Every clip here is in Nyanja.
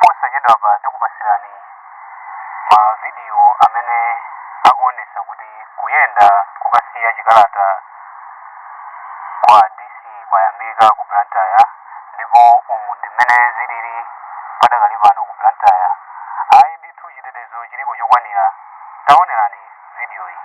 Posachedwapa tikupasirani ma video amene akuonesa kuti kuyenda kukasiya chikalata kwa DC kwayambika ku Blantyre, ndipo umu ndi mmene zilili padakali pano ku Blantyre. Ayi ndithu, chitetezo chiliko chokwanira. Taonerani video iyi.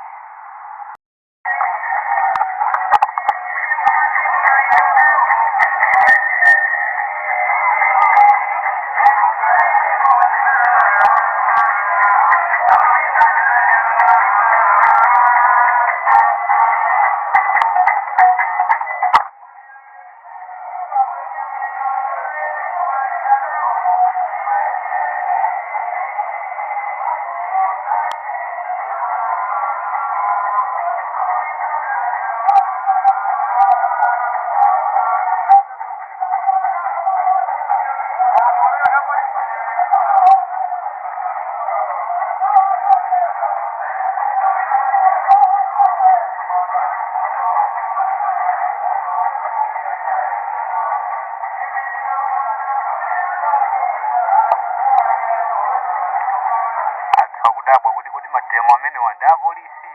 Anthu akudabwa kuti kodi mademo amenewa ndi apolisi,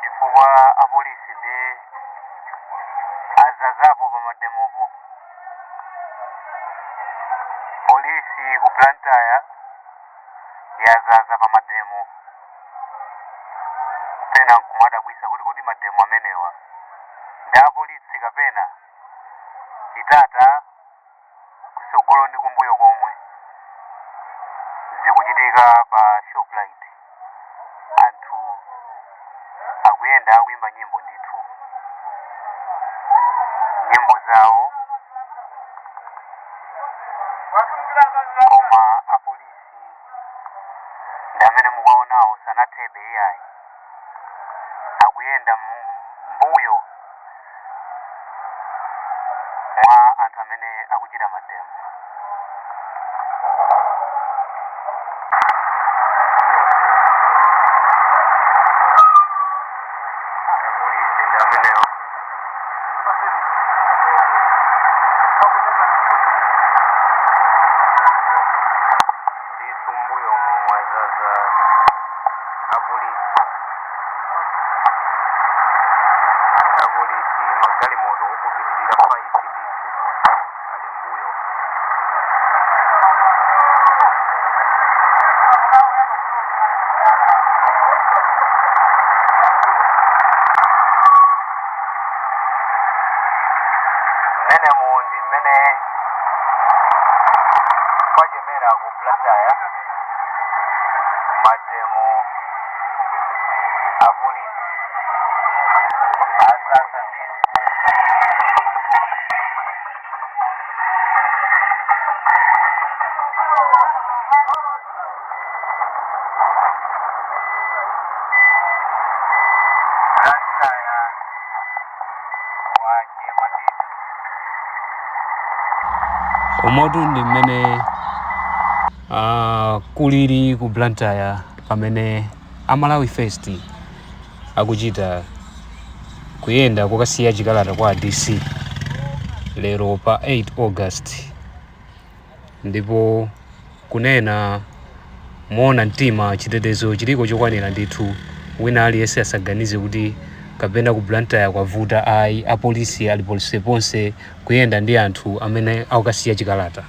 chifukwa apolisi ndi azazapo pa mademopo. Polisi ku Blantyre yazaza pa mademo. Pena nkumadabwisa kuti kodi mademo amenewa ndi apolisi kapena chitata kusogolo ndi kumbuyo komwe. Zikuchitika pa Shoprite, anthu akuyenda akuyimba nyimbo ndithu, nyimbo zawo, koma apolisi ndi amene mukuwaonawo sanathebe iyayi, akuyenda mbuyo mwa anthu amene akuchita mademo. Apolisi ndi amenewo. Ndithu mbuyomu mwazaza apolisi, apolisi magalimoto opitirira 5 ndithu ali mbuyo. Mmenemu ndi mmene kwachemera ku Blantyre, mademo, apolisi azaza ndithu. Blantyre wachema ndithu. Umotu ndi mmene kulili ku Blantyre pamene a Malawi First akuchita kuyenda kukasiya chikalata kwa DC lero pa 8 August. Ndipo kunena moona mtima, chitetezo chiliko chokwanira ndithu. Wina aliyense asaganize kuti kapena ku Blantyre kwavuta, ayi. Apolisi ali ponseponse kuyenda ndi anthu amene akukasiya chikalata.